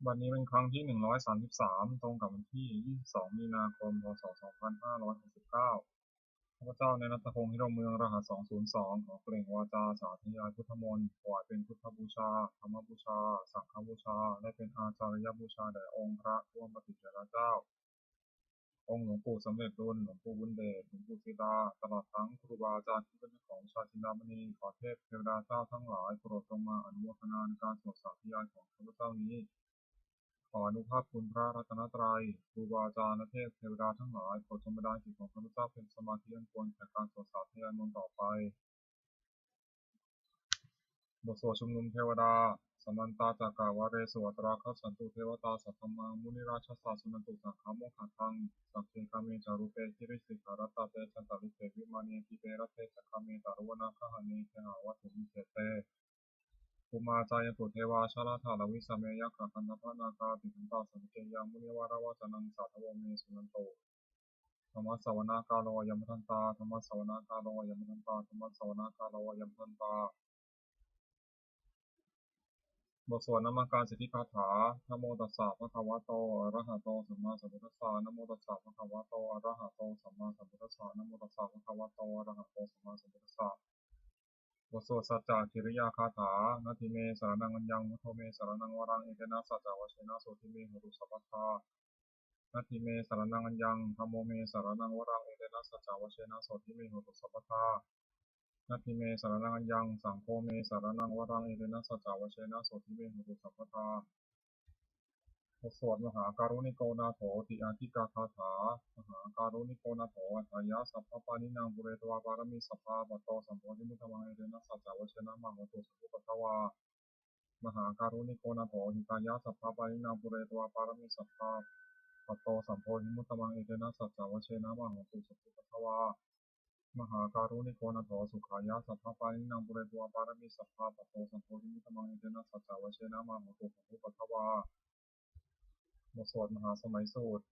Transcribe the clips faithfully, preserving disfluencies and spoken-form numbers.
บัดนี้เป็นครั้งที่ หนึ่งร้อยสามสิบสาม ตรงกับวันที่ ยี่สิบสอง มีนาคม พ.ศ. สองพันห้าร้อยหกสิบเก้า ข้าพเจ้า นายณัฐพงษ์ พิรมเมือง รหัส สองศูนย์สอง ขอเปล่งวาจาสาธยายพุทธมนต์ ถวายเป็นพุทธบูชา ธรรมบูชา สังฆบูชา และเป็นอาจาริยบูชาแด่องค์พระผู้มีพระภาคเจ้า องค์หลวงปู่สำเร็จลุน หลวงปู่บุญเดช หลวงปู่ศิลา ตลอดทั้งครูบาอาจารย์ที่เป็นเจ้าของวิชาจินดามณี ขอเทพเทวดาเจ้าทั้งหลายโปรดจงมาอนุโมทนาในการสวดสาธยายของข้าพเจ้านี้ ขออานุภาพคุณพระรัตนตรัย ครูบาอาจารย์และเทพเทวดาทั้งหลาย โปรดจงบันดาลจิตของข้าพเจ้าเป็นสมาธิอันควรแก่การสวดสาธยายมนต์ต่อไป บทสวดชุมนุมเทวดา Samantā cakkavāḷesu atrāgacchantu devatā, saddhammaṃ munirājassa suṇantu saggamokkhadaṃ. Sagge kāme ca rūpe girisikharataṭe cantalikkhe vimāne, dīpe raṭṭhe ca gāme taruvanagahane gehavatthumhi khette, bhummā cāyantu devā jalathalavisame yakkhagandhabbanāgā, tiṭṭhantā santike yaṃ munivaravacanaṃ sādhavo me suṇantu. Dhammassavanakālo ayam bhadantā. Dhammassavanakālo ayam bhadantā. Dhammassavanakālo ayam bhadantā. บทสวดนมการสิทธิคาถา Namo tassa bhagavato arahato sammāsambuddhassa. Namo tassa bhagavato arahato sammāsambuddhassa. Namo tassa bhagavato arahato sammāsambuddhassa. บทสวดสัจจกิริยาคาถา Natthi me saraṇaṃ aññaṃ, buddho me saraṇaṃ varaṃ, etena saccavajjena sotthi me hotu sabbadā. Natthi me saraṇaṃ aññaṃ, dhammo me saraṇaṃ varaṃ, etena saccavajjena sotthi me hotu sabbadā. Natthi me saraṇaṃ aññaṃ, saṅgho me saraṇaṃ varaṃ, etena saccavajjena sotthi me hotu sabbadā. บทสวดมหาการุณิโกนาโถติอาทิกาคาถา Mahākāruṇiko nātho atthāya sabbapāṇinaṃ, pūretvā pāramī sabbā patto sambodhimuttamaṃ, etena saccavajjena mā hontu sabbupaddavā. Mahākāruṇiko nātho hitāya sabbapāṇinaṃ, pūretvā pāramī sabbā patto sambodhimuttamaṃ, etena saccavajjena mā hontu sabbupaddavā. Mahākāruṇiko nātho sukhāya sabbapāṇinaṃ, pūretvā pāramī sabbā patto sambodhimuttamaṃ, etena saccavajjena mā hontu sabbupaddavā. บทสวดมหาสมัยสูตร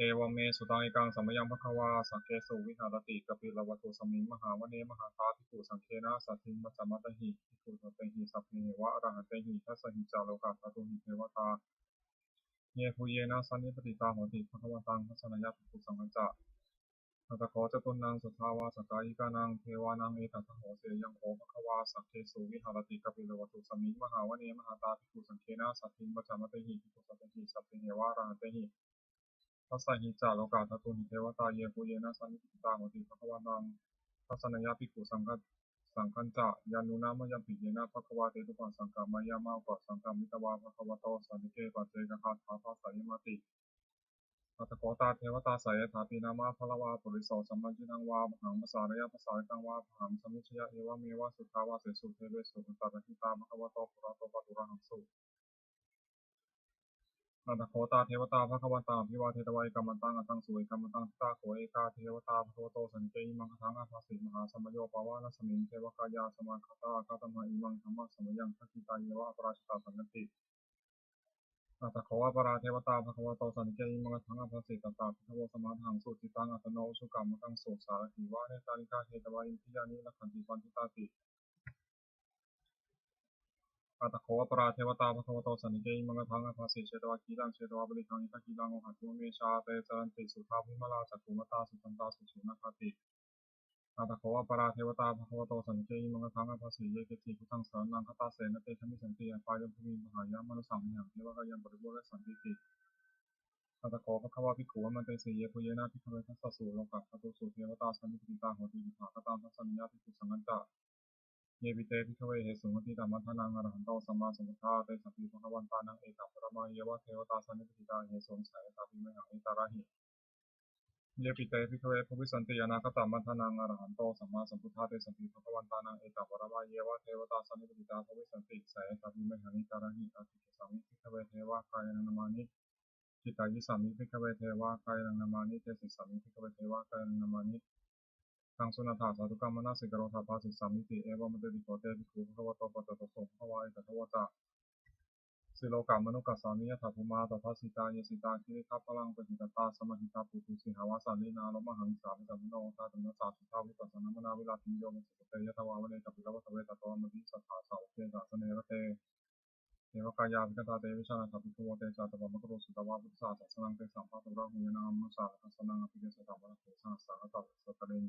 Evaṃ me sutaṃ. Ekaṃ samayaṃ bhagavā sakkesu viharati kapilavatthusmiṃ mahāvane mahatā bhikkhusaṅghena saddhiṃ pañcamattehi bhikkhusatehi sabbeheva arahantehi. Dasahi ca lokadhātūhi devatā yebhuyyena sannipatitā honti bhagavantaṃ dassanāya bhikkhusaṅghañca. Atha kho catunnaṃ suddhāvāsakāyikānaṃ devānaṃ etadahosi: Ayaṃ kho bhagavā sakkesu viharati kapilavatthusmiṃ mahāvane mahatā bhikkhusaṅghena saddhiṃ pañcamattehi bhikkhusatehi sabbeheva arahantehi. Dasahi ca lokadhātūhi devatā yebhuyyena sannipatitā honti bhagavantaṃ dassanāya bhikkhusaṅghañca. Yannūna mayampi yena bhagavā tenupasaṅkameyyāma, upasaṅkamitvā bhagavato santike paccekagāthā bhāseyyāmāti. Atha kho tā devatā seyyathāpi nāma balavā puriso sammiñjitaṃ vā bāhaṃ pasāreyya, pasāritaṃ vā bāhaṃ sammiñjeyya, evameva suddhāvāsesu devesu antarahitā bhagavato purato pāturahaṃsu. Atha kho tā devatā bhagavantaṃ abhivādetvā ekamantaṃ aṭṭhaṃsu. Ekamantaṃ ṭhitā kho ekā devatā bhagavato santike imaṃ gāthaṃ abhāsi: Mahāsamayo pavanasmiṃ, devakāyā samāgatā; āgatamha imaṃ dhammasamayaṃ, dakkhitāyeva aparājitasaṅghanti. Atha kho aparā devatā bhagavato santike imaṃ gāthaṃ abhāsi: Tatra bhikkhavo samādahaṃsu, cittaṃ attano ujukamakaṃsu; sārathīva nettāni gahetvā, indriyāni rakkhanti paṇḍitāti. Atha kho aparā devatā bhagavato santike imaṃ gāthaṃ abhāsi: Chetvā khīlaṃ chetvā palighaṃ, indakhīlaṃ ohaccamanejā; te caranti suddhā vimalā, cakkhumatā sudantā susunāgāti. Atha kho aparā devatā bhagavato santike imaṃ gāthaṃ abhāsi: Ye keci buddhaṃ saraṇaṃ gatāse, na te gamissanti apāyabhūmiṃ; pahāya mānusaṃ dehaṃ, devakāyaṃ paripūressantīti. Atha kho bhagavā bhikkhū āmantesi: Yebhuyyena bhikkhave dasasu lokadhātūsu devatā sannipatitā honti tathāgataṃ dassanāya bhikkhusaṅghañca. Yepi te bhikkhave ahesuṃ atītamaddhānaṃ arahanto sammāsambuddhā, tesampi bhagavantānaṃ etaparamāyeva devatā sannipatitā ahesuṃ, seyyathāpi mayhaṃ etarahi. Yepi te bhikkhave bhavissanti anāgatamaddhānaṃ arahanto sammāsambuddhā, tesampi bhagavantānaṃ etaparamāyeva devatā sannipatitā bhavissanti, seyyathāpi mayhaṃ etarahi. Ācikkhissāmi bhikkhave devakāyānaṃ nāmāni. Kittayissāmi bhikkhave devakāyānaṃ nāmāni. Desissāmi bhikkhave devakāyānaṃ nāmāni. Taṃ suṇātha sādhukaṃ manasikarotha bhāsissāmīti. Evaṃ bhanteti kho te bhikkhū bhagavato paccassosuṃ. Bhagavā etadavoca: Silokamanukassāmi, yattha bhummā tadassitā; ye sitā girigabbharaṃ, pahitattā samāhitā. Puthū sīhāva sallīnā, lomahaṃsābhisambhuno; odātamanasā suddhā, vippasannamanāvilā. Bhiyyo pañcasate ñatvā, vane kāpilavatthave; tato āmantayi satthā, sāvake sāsane rate. devakāyā abhikkantā, te vijānātha bhikkhavo. Te ca ātappamakaruṃ, sutvā buddhassa sāsanaṃ. Tesampāturahu ñāṇaṃ, amanussāna dassanaṃ, abhiññāya saddhammacakkhuṃ, sahassaṃ atha sattariṃ.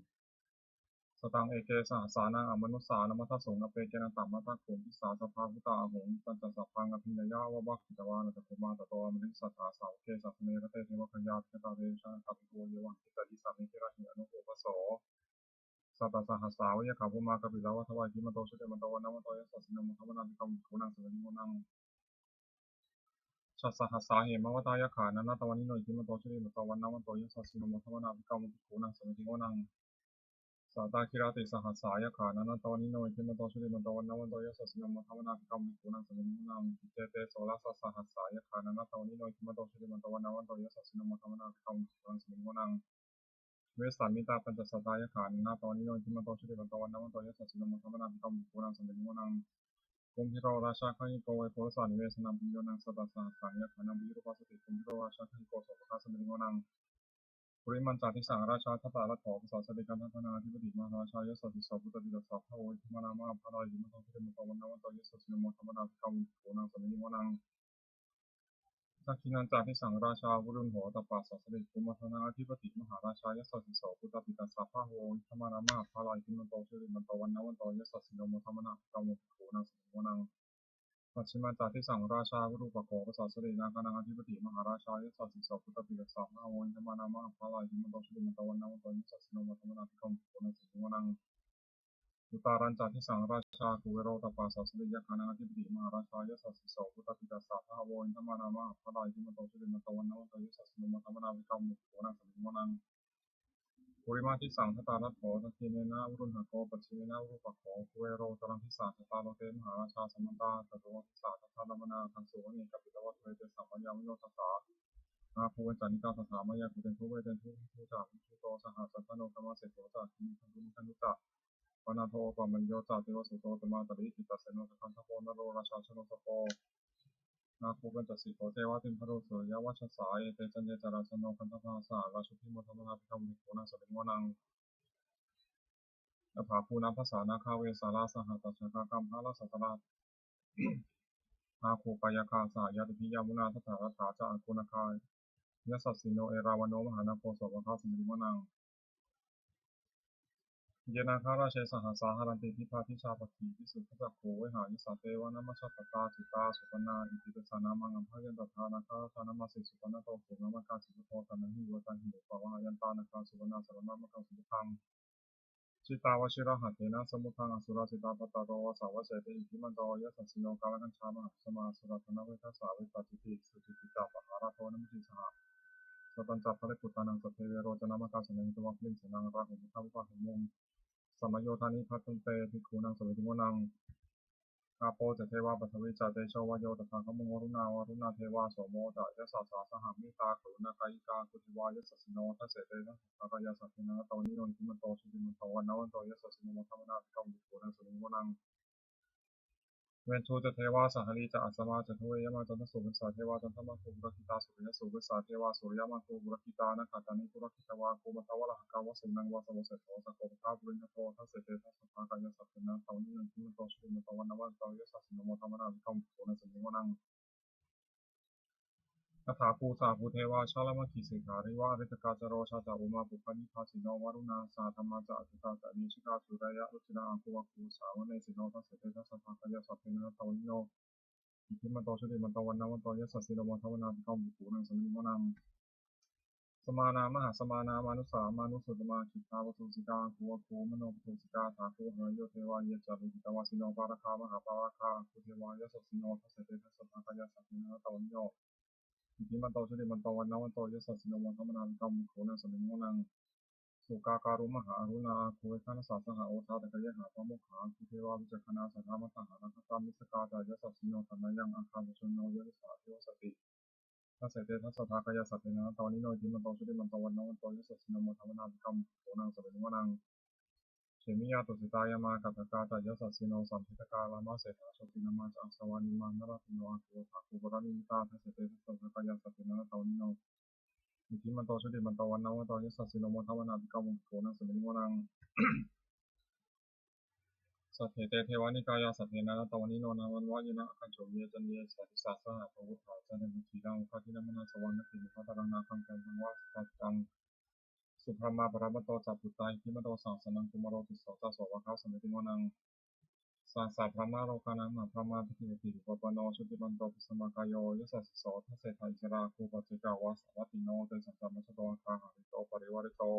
Sataṃ eke sahassānaṃ, amanussānamaddasuṃ. Appekenantamaddakkhuṃ, disā sabbā phuṭā ahuṃ. Tañca sabbaṃ abhiññāya, vavakkhitvāna cakkhumā. Tato āmantayi satthā, sāvake sāsane rate. Devakāyā abhikkantā, te vijānātha bhikkhavo. Ye vohaṃ kittayissāmi, girāhi anupubbaso. Sattasahassā va yakkhā, bhummā kāpilavatthavā. Iddhimanto jutimanto, vaṇṇavanto yasassino. Modamānā abhikkāmuṃ, bhikkhūnaṃ samitiṃ vanaṃ. Chasahassā hemavatā, yakkhā nānattavaṇṇino. Iddhimanto jutimanto, vaṇṇavanto yasassino. Modamānā abhikkāmuṃ, bhikkhūnaṃ samitiṃ vanaṃ. Sātāgirā tisahassā, yakkhā nānattavaṇṇino. Iddhimanto jutimanto, vaṇṇavanto yasassino. Modamānā abhikkāmuṃ, bhikkhūnaṃ samitiṃ vanaṃ. Iccete soḷasasahassā, yakkhā nānattavaṇṇino. Iddhimanto jutimanto, vaṇṇavanto yasassino. Modamānā abhikkāmuṃ, bhikkhūnaṃ samitiṃ vanaṃ. Vessāmittā pañcasatā, yakkhā nānattavaṇṇino. Iddhimanto jutimanto, vaṇṇavanto yasassino. Modamānā abhikkāmuṃ, bhikkhūnaṃ samitiṃ vanaṃ. Kumbhīro rājagahiko, vepullassa nivesanaṃ. Bhiyyo naṃ satasahassaṃ, yakkhānaṃ payirupāsati. Kumbhīro rājagahiko, sopāga samitiṃ vanaṃ. Purimañca disaṃ rājā, dhataraṭṭho pasāsati. Gandhabbānaṃ ādhipati, mahārājā yasassi so. Puttāpi tassa bahavo, indanāmā mahabbalā. Iddhimanto jutimanto, vaṇṇavanto yasassino. Modamānā abhikkāmuṃ, bhikkhūnaṃ samitiṃ vanaṃ. Dakkhiṇañca disaṃ rājā, virūḷho tappasāsati. Kumbhaṇḍānaṃ ādhipati, mahārājā yasassi so. Puttāpi tassa bahavo, indanāmā mahabbalā. Iddhimanto jutimanto, vaṇṇavanto yasassino. Modamānā abhikkāmuṃ, bhikkhūnaṃ samitiṃ vanaṃ. Pacchimañca disaṃ rājā, virūpakkho pasāsati. Nāgānaṃ ādhipati, mahārājā yasassi so. Puttāpi tassa bahavo, indanāmā mahabbalā. Iddhimanto jutimanto, vaṇṇavanto yasassino. Modamānā abhikkāmuṃ, bhikkhūnaṃ samitiṃ vanaṃ. Uttarañca disaṃ rājā, kuvero tappasāsati. Yakkhānaṃ ādhipati, mahārājā yasassi so. Puttāpi tassa bahavo, indanāmā mahabbalā. Iddhimanto jutimanto, vaṇṇavanto yasassino. Modamānā abhikkāmuṃ, bhikkhūnaṃ samitiṃ vanaṃ. Purimaṃ disaṃ dhataraṭṭho, dakkhiṇena virūḷhako. Pacchimena virūpakkho, kuvero uttaraṃ disaṃ. Cattāro te mahārājā, samantā caturo disā. Daddallamānā aṭṭhaṃsu, vane kāpilavatthave. Tesaṃ māyāvino dāsā, āgū vañcanikā saṭhā. Māyā kuṭeṇḍu veṭeṇḍu, viṭū ca viṭuṭo saha. Candano kāmaseṭṭho ca, kinnughaṇḍu nighaṇḍu ca, panādo opamañño ca, devasūto ca mātali. Cittaseno ca gandhabbo, naḷorājā janosabho, āgū pañcasikho ceva. Timbarū suriyavacchasā, ete caññe ca rājāno. Gandhabbā saha rājubhi, modamānā abhikkāmuṃ, bhikkhūnaṃ samitiṃ vanaṃ. Athāgū nābhasā nāgā, vesālā sahatacchakā. Kambalassatarā āgū pāyāgā saha ñātibhi. Yāmunā dhataraṭṭhā ca, āgū nāgā yasassino. Erāvaṇo mahānāgo, sopāga samitiṃ vanaṃ. Ye nāgarāje sahasā haranti, dibbā dijā pakkhi visuddhacakkhū. Vehāyasā te vanamajjhapattā, citrā supaṇṇā iti tesa nāmaṃ. Abhayantadā nāgarājānamāsi, supaṇṇato sunakkhattā. Cittato taṇhaṅgī vātahīnā, pavahayantā nāgā supaṇṇā, saraṇamakaṃsu buddhaṃ. Jitā vajirahatthena, samuddaṃ asurā sitā. Bhātaro vāsavassete, iddhimanto yasassino. Kālakañjā mahābhismā, asurā dānaveghasā. Vepacitti sucitti ca, pahārādo namucī saha. Satañca baliputtānaṃ, sabbe verocanāmakā. Sannayhitvā baliṃ senaṃ, rāhubhaddamupāgamuṃ. Samayodāni bhaddante, bhikkhūnaṃ samitiṃ vanaṃ. Āpo ca devā paṭhavī ca, tejo vāyo tadāgamuṃ. Varuṇā vāruṇā devā, somo ca yasasā saha. Mettākaruṇākāyikā, āgū devā yasassino. Dasete dasadhā kāyā, sabbe nānattavaṇṇino. Iddhimanto jutimanto, vaṇṇavanto yasassino. Modamānā abhikkāmuṃ, bhikkhūnaṃ samitiṃ vanaṃ. Veṇḍū ca devā sahalī ca, asamā ca duve yamā. Candassūpanisā devā, candamāgū purakkhitā. Suriyassūpanisā devā, suriyamāgū purakkhitā. Nakkhattāni purakkhitvā, āgū mandavalāhakā. Vasūnaṃ vāsavo seṭṭho, sakkopāga purindado. Dasete dasadhā kāyā, sabbe nānattavaṇṇino. Iddhimanto jutimanto, vaṇṇavanto yasassino. Modamānā abhikkāmuṃ, bhikkhūnaṃ samitiṃ vanaṃ. Athāgū sahabhū devā, jalamaggisikhāriva. Ariṭṭhakā ca rojā ca, ummāpupphanibhāsino. Varuṇā sahadhammā ca, accutā ca anejakā. Sūleyyarucirā āgū, āgū vāsavanesino. Dasete dasadhā kāyā, sabbe nānattavaṇṇino. Iddhimanto jutimanto, vaṇṇavanto yasassino. Modamānā abhikkāmuṃ, bhikkhūnaṃ samitiṃ vanaṃ. Samānā mahāsamānā, mānusā mānusuttamā. Khiḍḍāpadūsikā āgū, āgū manopadūsikā. Athāgū harayo devā, ye ca lohitavāsino. Pāragā mahāpāragā, āgū devā yasassino. Dasete dasadhā kāyā, sabbe nānattavaṇṇino. Iddhimanto jutimanto, vaṇṇavanto yasassino. Modamānā abhikkāmuṃ, bhikkhūnaṃ samitiṃ vanaṃ. Sukkā karumhā aruṇā, āgū veghanasā saha. Odātagayhā pāmokkhā, āgū devā vicakkhaṇā. Sadāmattā hāragajā, missakā ca yasassino. Thanayaṃ āgā pajjunno, yo disā abhivassati. Dasete dasadhā kāyā, sabbe nānattavaṇṇino. Iddhimanto jutimanto, vaṇṇavanto yasassino. Modamānā abhikkāmuṃ, bhikkhūnaṃ samitiṃ vanaṃ. Khemiyā tusitā yāmā, kaṭṭhakā ca yasassino. Lambitakā lāmaseṭṭhā, jotināmā ca āsavā. Nimmānaratino āgū, athāgū paranimmitā. Dasete dasadhā kāyā, sabbe nānattavaṇṇino. Iddhimanto jutimanto, vaṇṇavanto yasassino. Modamānā abhikkāmuṃ, bhikkhūnaṃ samitiṃ vanaṃ. Saṭṭhete devanikāyā saṭṭhena raṇatvāno nāmanvayena āgañchuṃ. Ye caññe sadisā saha pavutthajātimakkhīlaṃ oghatiṇṇamanāsavaṃ dakkhiṇaṃ khalattaraṃ nāgaṃ candaṃva supaṇṇaṃ subrahmā paramatto ca puttā iddhimato saha sanaṅkumāro tisso ca sopāga samitiṃ vanaṃ. Sahassabrahmalokānaṃ mahābrahmābhitiṭṭhati upapanno jutimanto bhismākāyo yasassi so. Dasettha issarā āgū paccekavasavattino tesañca majjhato āgā hārito parivārito.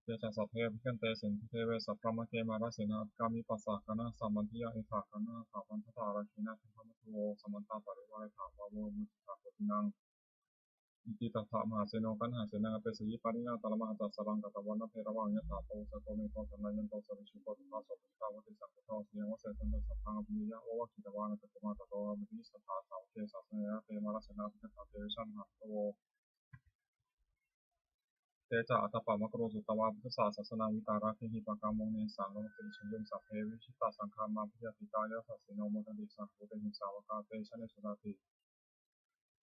Te ca sabbe abhikkante sinde deve sabrahmake mārasenā abhikkāmi passa kaṇhassa mandiyaṃ. Etha gaṇhatha bandhatha rāgena bandhamatthu vo samantā parivāretha mā vo muñcittha koci naṃ. Iti tattha mahāseno kaṇhasenaṃ apesayi pāṇinā talamāhacca saraṃ katvāna bheravaṃ. Yathā pāvussako megho thanayanto savijjuko tathā so paccudāvatti saṅkuddho asayaṃvase. Tañca sabbaṃ abhiññāya vavakkhitvāna cakkhumā tato āmantayi satthā sāvake sāsane rate. Mārasenā abhikkantā te vijānātha bhikkhavo. Te ca ātappamakaruṃ sutvā buddhassa sāsanaṃ vītarāgehi pakkāmuṃ nesaṃ lomapiviṃ seyyaṃ. Sabbe vijitasaṅgāmā bhayātītā yasassino modanti saha bhūtehi sāvakā te janesutāti.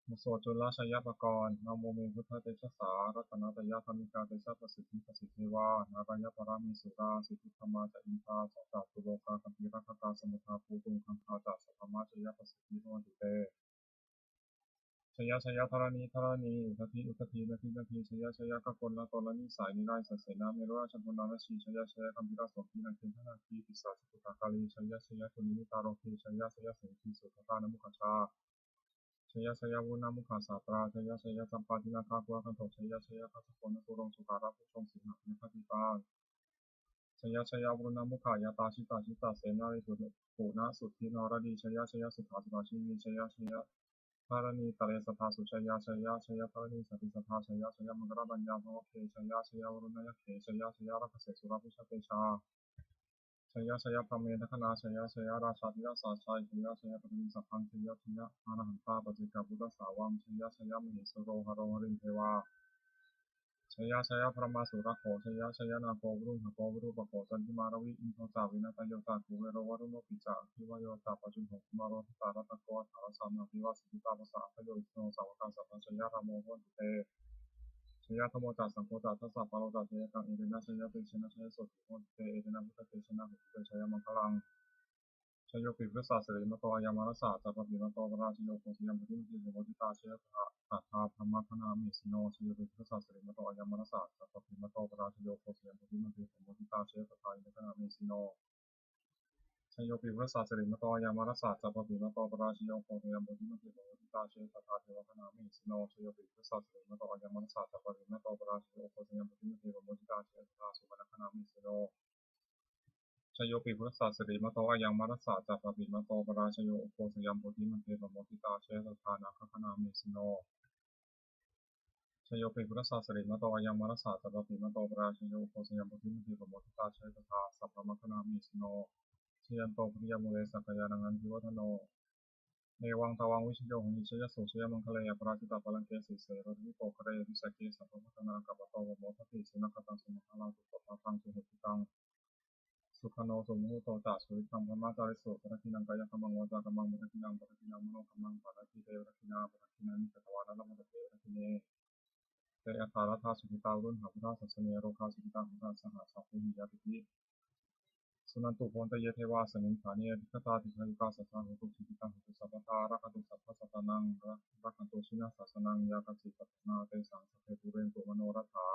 บทสวดจุลชัยปกรณ์ Namo me buddhatejassā ratanattayadhammikā tejapasiddhi pasīdevā nārāyaparamesurā siddhibrahmā ca indā ca catulokā gambhīrakkhakā samuddā bhūtuṃ gaṅgā ca sabrahmā jayapasiddhi bhavantu te. Jaya jaya dharaṇi dharaṇī udadhi udadhī nadi nadī jaya jaya gaganalatanalanisaya nirayasasena merurājabalanarajī jaya jaya gambhīrasombhī nāgendanāgī pisācabhūtakālī jaya jaya dunnimittarogī jaya jaya siṅgīsudādānamukhajā jaya jaya varuṇṇamukhasātrā jaya jaya campādināgakulagantho jaya jaya gajagonnaturaṅga sūkarabhujaṅga sīhabyagghadīpā jaya jaya varuṇṇamukhayātrā jita jita senārī puna suddhi naradī jaya jaya sukhā sukhā jīvī jaya jaya dharaṇītale sadā sujayā jaya jaya dharaṇī santi sadā jaya jaya maṅkarāja yakkhabhave jaya jaya varuṇṇayakkhe jaya jaya rakkhase surabhujatejā jaya jaya brahmendagaṇā jaya jaya rājādhirājasājjaya jaya jaya paṭhaviṃ sabbaṃ jaya jaya arahantā paccekabuddhasāvaṃ jaya jaya mahesuro haro harindevā jaya jaya brahmā surakkho jaya jaya nāgo viruḷhako virūpakkho candimā ravi indo ca venateyyo ca kuvero varuṇopi ca aggi vāyo ca pājuṇho kumāro dhataraṭṭhako aṭṭhārasa nābheva siddhitāpasa-ādayo isino sāvakā sabbā jaya rāmo bhavantu te jaya dhammo ca saṅgho ca dasapālo ca jayakaṃ etena jayatejena jayasotthi bhavantu te etena buddhatejena hotu te jayamaṅgalaṃ. Jayopi buddhassa sirīmato ayaṃ mārassa ca pāpimato parājayo ugghosayuṃ bodhimaṇḍe pamoditā jaya tadā brahmagaṇā mahesino. Jayopi buddhassa sirīmato ayaṃ mārassa ca pāpimato parājayo ugghosayuṃ bodhimaṇḍe pamoditā jaya tadā indagaṇā mahesino. Jayopi buddhassa sirīmato ayaṃ mārassa ca pāpimato parājayo ugghosayuṃ bodhimaṇḍe pamoditā jaya tadā devagaṇā mahesino. Jayopi buddhassa sirīmato ayaṃ mārassa ca pāpimato parājayo ugghosayuṃ bodhimaṇḍe pamoditā jaya tadā supaṇṇagaṇā mahesino. Jayopi buddhassa sirīmato ayaṃ mārassa ca pāpimato parājayo ugghosayuṃ bodhimaṇḍe pamoditā jaya tadā nāgagaṇā mahesino. Jayopi buddhassa sirīmato ayaṃ mārassa ca pāpimato parājayo ugghosayuṃ bodhimaṇḍe pamoditā jaya tadā sabrahmagaṇā mahesino. Jayanto bodhiyā mūle sakyānaṃ nandivaḍḍhano. Evaṃ tvaṃ vijayo hohi jayassu jayamaṅgale aparājitapallaṅke sīse paṭhavipokkhare abhiseke sabbabuddhānaṃ aggappatto pamodati. Sunakkhattaṃ sumaṅgalaṃ supabhātaṃ suhuṭṭhitaṃ sukhaṇo sumuhutto ca suyiṭṭhaṃ brahmacārisu padakkhiṇaṃ kāyakammaṃ vācākammaṃ padakkhiṇaṃ padakkhiṇaṃ manokammaṃ paṇidhī te padakkhiṇā padakkhiṇāni katvāna labhantatthe padakkhiṇe. Te atthaladdhā sukhitā viruḷhā buddhasāsane arogā sukhitā hotha saha sabbehi ñātibhi. Suṇantu bhonto ye devā asmiṃ ṭhāne adhigatā dīghāyukā sadā hontu sukhitā hontu sabbadā rakkhantu sabbasattānaṃ rakkhantu jinasāsanaṃ yā kāci patthanā tesaṃ sabbe pūrentu manorathā.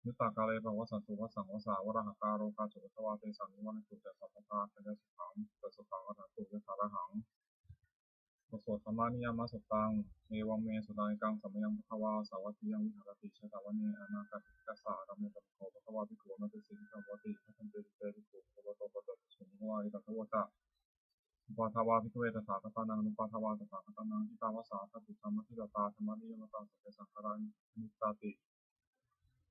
Yuttakāle pavassantu vassaṃ vassā valāhakā rogā cupaddavā tesaṃ nivārentu ca sabbadā kāyasukhaṃ cittasukhaṃ arahantu yathārahaṃ. บทสวด Dhammaniyāmasuttaṃ. Evaṃ me sutaṃ ekaṃ samayaṃ bhagavā sāvatthiyaṃ viharati jetavane anāthapiṇḍikassa ārāme. Tatra kho bhagavā bhikkhū āmantesi bhikkhavoti. Bhadanteti te bhikkhū bhagavato paccassosuṃ. Bhagavā etadavoca. Uppādā vā bhikkhave tathāgatānaṃ anuppādā vā tathāgatānaṃ ṭhitāva sā ātappicchaṃ matthilātā dhammaniyāmatā sabbe saṅkhārā aniccāti.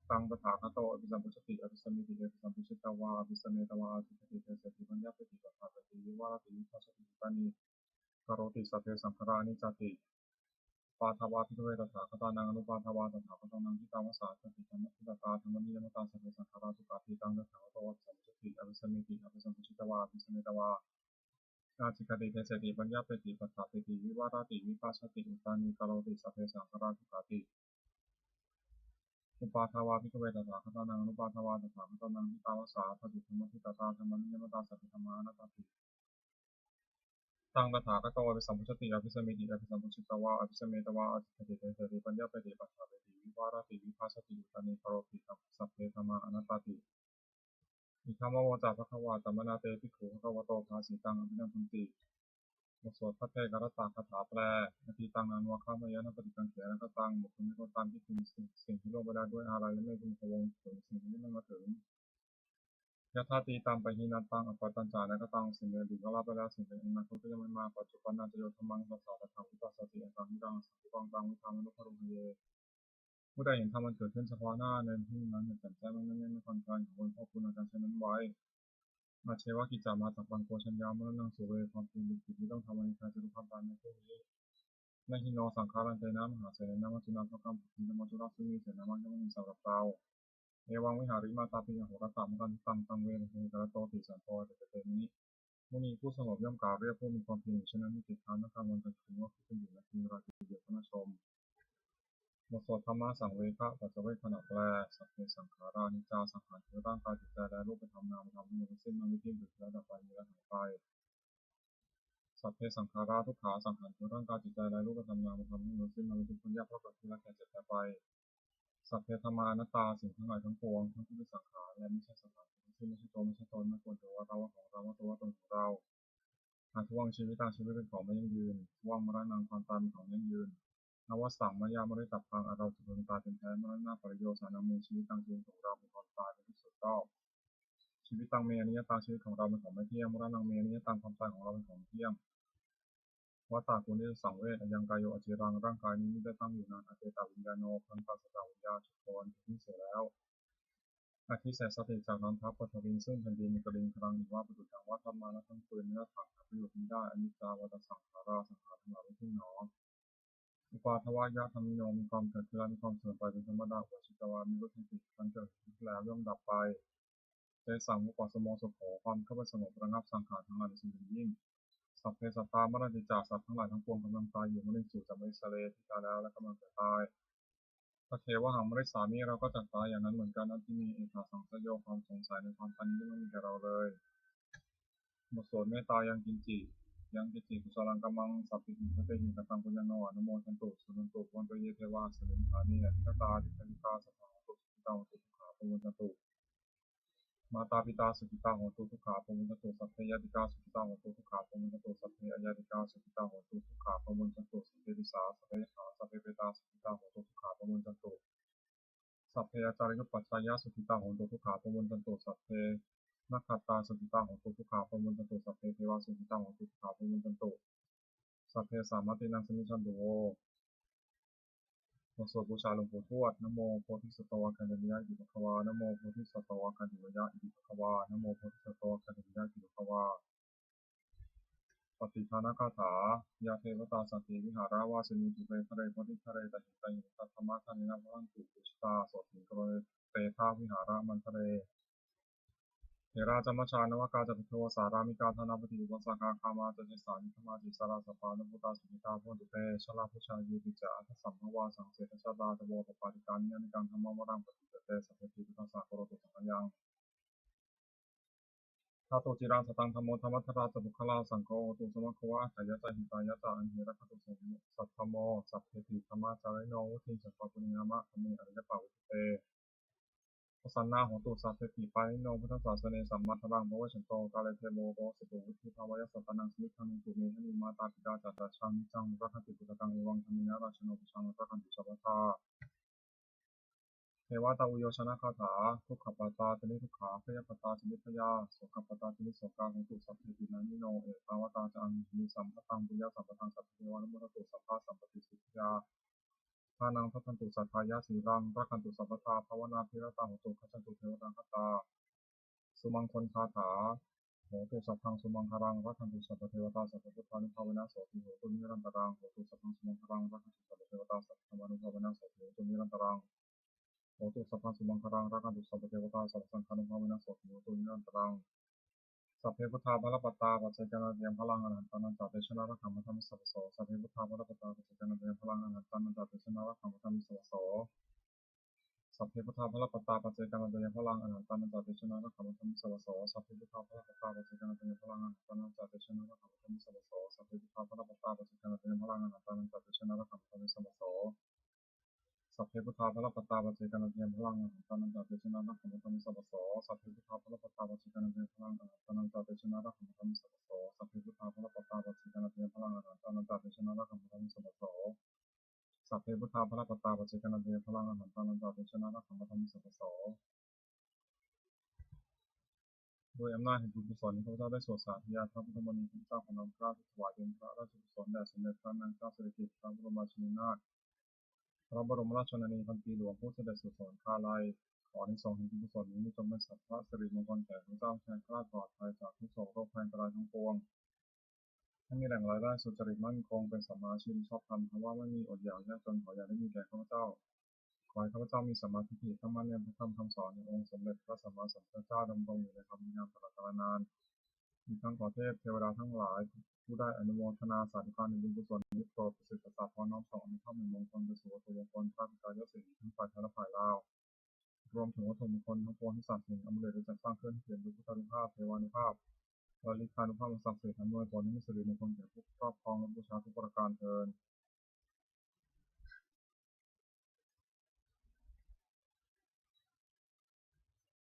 Taṃ tathāgato abhisambujjhati abhisameti abhisambujjhitvā abhisametvā ācikkhati deseti paññapeti paṭṭhapeti vivarati vibhajati uttānīkaroti sabbe saṅkhārā aniccāti. Uppādā vā bhikkhave tathāgatānaṃ anuppādā vā tathāgatānaṃ ṭhitāva sā ātappicchaṃ matthilātā dhammaniyāmatā sabbe saṅkhārā dukkhāti. Taṃ tathāgato abhisambujjhati abhisameti abhisambujjhitvā abhisametvā ācikkhati deseti paññapeti paṭṭhapeti vivarati vibhajati uttānīkaroti sabbe saṅkhārā dukkhāti. Uppādā vā bhikkhave tathāgatānaṃ anuppādā vā tathāgatānaṃ, ṭhitāva sā dhatidhammati, tattha dhammaniyāmatā: sabbe dhammā anattāti. Taṃ tathāgato abhisambujjhati abhisameti, abhisambujjhitvā abhisametvā ācikkhati deseti paññapeti paṭṭhapeti vivarati vibhajati uttānīkaroti: sabbe dhammā anattāti. Idamavoca bhagavā. Attamanā te bhikkhū bhagavato bhāsitaṃ abhinandunti. บทสวดภัทเทกรัตตคาถาแปล Atītaṃ nānvāgameyya, nappaṭikaṅkhe anāgataṃ. บทสวดนี้ก็ตามคิดถึงสิ่งสิ่งที่ล่วงไปแล้วด้วยอาลัย และไม่พึงพะวงถึงสิ่งที่ยังไม่มาถึง Yadatītampahīnantaṃ, appattañca anāgataṃ. สิ่งในอดีตก็ละไปแล้ว สิ่งในอนาคตก็ยังไม่มา Paccuppannañca yo dhammaṃ, tassa tattha vipassati, abahiṃ taṃ asaṅkuppaṃ, taṃ viddhā manubrūhaye. ผู้ใดเห็นธรรมอันเกิดขึ้นเฉพาะหน้าในที่นั้นอย่างแจ่มแจ้ง ไม่ง่อนแง่น ไม่คลอนแคลน ขอควรพอกพูนอาการเช่นนั้นไว้ Ajjeva kiccamātappaṃ, ko jaññā maraṇaṃ suve. ความจริงเป็นกิจที่ต้องทำ อันนี้ใครจะรู้ความตายในพรุ่งนี้ Na hi no saṅgarantena mahāsenena, maccunā bhāgam bhuñjitha, maccunasmiṃ senā bhāgam ไม่มีสำหรับเรา Evaṃ vihārimātāpiṃ, ahorattamatanditaṃ, taṃ ve bhaddekarattoti, santo ācikkhate muni. มุนีผู้สงบย่อมกล่าวเรียกผู้มีความเพียรอยู่เช่นนั้นให้เกียรติคร้านทั้งกลางวันกลางคืน ว่าผู้เป็นอยู่นั้นเป็นอย่างไร เปรียบเทียบพระนชม บทสวดธัมมสังเวคปัจจเวกขณะแปล Sabbe saṅkhārā aniccā. สังขารคือร่างกายจิตใจและรูปธรรมนามธรรมทั้งหมดทั้งสิ้น มันไม่เที่ยง เกิดขึ้นแล้วดับไป มีและหายไป Sabbe saṅkhārā dukkhā. สังขารคือร่างกายจิตใจและรูปธรรมนามธรรมทั้งหมดทั้งสิ้น มันเป็นทุกข์ เป็นยาก เพราะเกิดขึ้นแล้วแก่เจ็บตายไป Sabbe dhammā anattā. สิ่งทั้งหลายทั้งปวง ทั้งที่เป็นสังขารและไม่ใช่สังขารทั้งสิ้น ไม่ใช่ตัว ไม่ใช่ตน ไม่ควรถือว่าเรา ว่าของเรา ว่าตัว ว่าตนของเรา Addhuvaṃ jīvitaṃ. ชีวิตเป็นของไม่ยั่งยืน Dhuvaṃ maraṇaṃ. ความตายเป็นของยั่งยืน Nāvassaṃ mayā maritabbaṃ. อันเราจะพึงตายเป็นแท้ Maraṇapariyosānaṃ me jīvitaṃ. ชีวิตของเราเป็นความตายเป็นที่สุดรอบ Jīvitaṃ me aniyataṃ. ชีวิตของเราเป็นของไม่เที่ยง Maraṇaṃ me aniyataṃ. ความตายของเราเป็นของเที่ยง Vata ควรที่จะสังเวช Ayaṃ kāyo aciraṃ. ร่างกายนี้มิได้ตั้งอยู่นาน Atītaviññāṇo. ครั้นปราศจากวิญญาณ Chuḍḍho. อันถูกทิ้งเสียแล้ว Adhisessati. จากนั้นทับ Paṭhaviṃ. ซึ่งแผ่นดิน Kaliṅgaraṃ. อีกว่าประดุจดังว่าท่อนไม้และท่อนฟืน Niratthaṃ. หาประโยชน์มิได้ Aniccā vata saṅkhārā. สังขารทั้งหลายไม่เที่ยงหนอ Uppādavayadhammino. มีความเกิดขึ้นแล้วมีความเสื่อมไปเป็นธรรมดา Uppajjitvā nirujjhanti. ครั้นเกิดขึ้นแล้วย่อมดับไป Tesaṃ vūpasamo sukho. ความเข้าไปสงบระงับสังขารทั้งหลายเป็นสุขอย่างยิ่ง Sabbe sattā maranti ca. สัตว์ทั้งหลายทั้งปวงกำลังตายอยู่ Mariṃsu ca marissare. ที่ตายแล้วและกำลังจะตาย Tathevāhaṃ marissāmi. เราก็จักตายอย่างนั้นเหมือนกัน Natthi me ettha saṃsayo. ความสงสัยในความตายนี้ไม่มีแก่เราเลย บทสวดเมตตายังกิญจิ Yaṃ kiñci kusalaṃ kammaṃ sabbehi katehi kataṃ puññaṃ no anumodantu, suṇantu bhonto ye devā asmiṃ ṭhāne adhigatā. Dīghāyukā sadā hontu, sukhitā hontu, dukkhā pamuñcantu. Mātā pitā sukhitā hontu, dukkhā pamuñcantu. Sabbe ñātikā sukhitā hontu, dukkhā pamuñcantu. Sabbe aññātikā sukhitā hontu, dukkhā pamuñcantu. Sabbe pisā, sabbe yakkhaṃ, sabbe petā sukhitā hontu, dukkhā pamuñcantu. Sabbe ācariyupajjhāyā sukhitā hontu, dukkhā pamuñcantu. Sabbe nakkhattā sukhitā hontu, dukkhā pamuñcantu. Sabbe devā sukhitā hontu, dukkhā pamuñcantu. Sabbasampattīnaṃ samijjhantu vo. บทสวดบูชาหลวงปู่ทวด Namo bodhisatto āgantimāya iti bhagavā. Namo bodhisatto āgantimāya iti bhagavā. Namo bodhisatto āgantimāya iti bhagavā. Pattidānagāthā. Yā devatā santi vihāravāsinī, thūpe ghare bodhighare tahiṃ tahiṃ, taṃ dhammadānena bhavantu pūjitā, sotthiṃ karontedha vihāramaṇḍale. Therā ca majjhā navakā ca, bhikkhavo sārāmikā dānapatī upāsakā, gāmā ca desā nigamā ca issarā, sappāṇabhūtā sukhitā bhavantu te. Jalābujā yepi ca aṇḍasambhavā, saṃsedajātā athavopapātikā, niyyānikaṃ dhammavaraṃ paṭicca te, sabbepi buddhassa karotu saṅkhayaṃ. Ṭhātu ciraṃ sataṃ dhammo, dhammaddharā ca puggalā, saṅgho hotu samaggo va, atthāya ca hitāya ca. Amhe rakkhatu saddhammo, sabbepi dhammacārino, vuḍḍhiṃ sampāpuṇeyyāma, dhamme ariyappavedite. Pasannā hontu sabbepi, pāṇino buddhasāsane, sammā dhāraṃ pavecchanto, kāle devo pavassatu, vuḍḍhibhāvāya sattānaṃ, samiddhaṃ netu medaniṃ. Mātā pitā ca atrajaṃ, niccaṃ rakkhanti puttakaṃ, evaṃ dhammena rājāno, pajaṃ rakkhantu sabbadā. Devatāuyyojanagāthā. Dukkhappattā ca niddukkhā, bhayappattā ca nibbhayā, sokappattā ca nissokā, hontu sabbepi pāṇino. Ettāvatā ca amhehi, sambhataṃ puññasampadaṃ, sabbe devānumodantu, sabbasampattisiddhiyā. Dānaṃ dadantu saddhāya, sīlaṃ rakkhantu sabbadā, bhāvanābhiratā hontu, gacchantu devatāgatā. Sumaṅgalagāthā. Hotu sabbaṃ sumaṅgalaṃ, rakkhantu sabbadevatā, sabbabuddhānubhāvena sotthī hontu nirantaraṃ. Hotu sabbaṃ sumaṅgalaṃ, rakkhantu sabbadevatā, sabbadhammānubhāvena sotthī hontu nirantaraṃ. Hotu sabbaṃ sumaṅgalaṃ, rakkhantu sabbadevatā, sabbasaṅghānubhāvena sotthī hontu nirantaraṃ. Sabbe buddhā balappattā, paccekānañca yaṃ balaṃ, arahantānañca tejena, rakkhaṃ bandhāmi sabbaso. Sabbe buddhā balappattā, paccekānañca yaṃ balaṃ, arahantānañca tejena, rakkhaṃ bandhāmi sabbaso. Sabbe buddhā balappattā paccekānañca yaṃ balaṃ arahantānañca tejena rakkhaṃ bandhāmi sabbaso. Sabbe buddhā balappattā paccekānañca yaṃ balaṃ arahantānañca tejena rakkhaṃ bandhāmi sabbaso. Sabbe buddhā balappattā paccekānañca yaṃ balaṃ arahantānañca tejena rakkhaṃ bandhāmi sabbaso. Sabbe buddhā balappattā paccekānañca yaṃ balaṃ arahantānañca tejena rakkhaṃ bandhāmi sabbaso. Sabbe buddhā balappattā paccekānañca yaṃ balaṃ arahantānañca tejena rakkhaṃ bandhāmi sabbaso. Sabbe buddhā balappattā paccekānañca yaṃ balaṃ arahantānañca tejena rakkhaṃ bandhāmi sabbaso. Sabbe buddhā balappattā paccekānañca yaṃ balaṃ arahantānañca tejena rakkhaṃ bandhāmi sabbaso. ด้วยอำนาจแห่งบุญกุศลที่ข้าพเจ้าได้สวดสาธยายพระพุทธมณี ข้าพเจ้าขอน้อมเกล้าถวายเป็นพระราชกุศลแด่สมเด็จพระนางเจ้าสิริกิติ์ พระบรมราชินีนาถ พระบรมราชชนนีพันปีหลวง ผู้เสด็จสู่สวรรคาลัย ขออานิสงส์แห่งบุญกุศลนี้จงเป็นสัพพะสิริมงคลแก่ข้าพเจ้า แคล้วคลาดปลอดภัยจากทุกข์โศกโรคภัยอันตรายทั้งปวง ให้มีแหล่งรายได้สุจริตมั่นคง เป็นสัมมาอาชีพชอบธรรม คำว่าไม่มีอดอยากยากจนขออย่าได้มีแก่ข้าพเจ้า ขอให้ข้าพเจ้ามีสัมมาทิฏฐิตั้งมั่นในพระธรรมคำสอนขององค์สมเด็จพระสัมมาสัมพุทธเจ้า ดำรงอยู่ในธรรมยามตลอดกาลนาน อีกทั้งขอเทพเทวดาทั้งหลาย ผู้ได้อนุโมทนาสาธุการในบุญกุศลนี้ โปรดประสิทธิ์ประสาทพรน้อมส่งอานุภาพแห่งมงคลไปสู่วัตถุมงคลพระปิดตายอดสิริทั้งฝ่ายไทยและฝ่ายลาว รวมถึงวัตถุมงคลทั้งปวงที่ศักดิ์สิทธิ์ อามูเลตได้จัดสร้างขึ้นเปลี่ยนด้วยพุทธานุภาพ เทววานุภาพ และฤทธานุภาพอันศักดิ์สิทธิ์ อำนวยผลให้มีสิริมงคลแก่ผู้ครอบครองและบูชาทุกประการเทอญ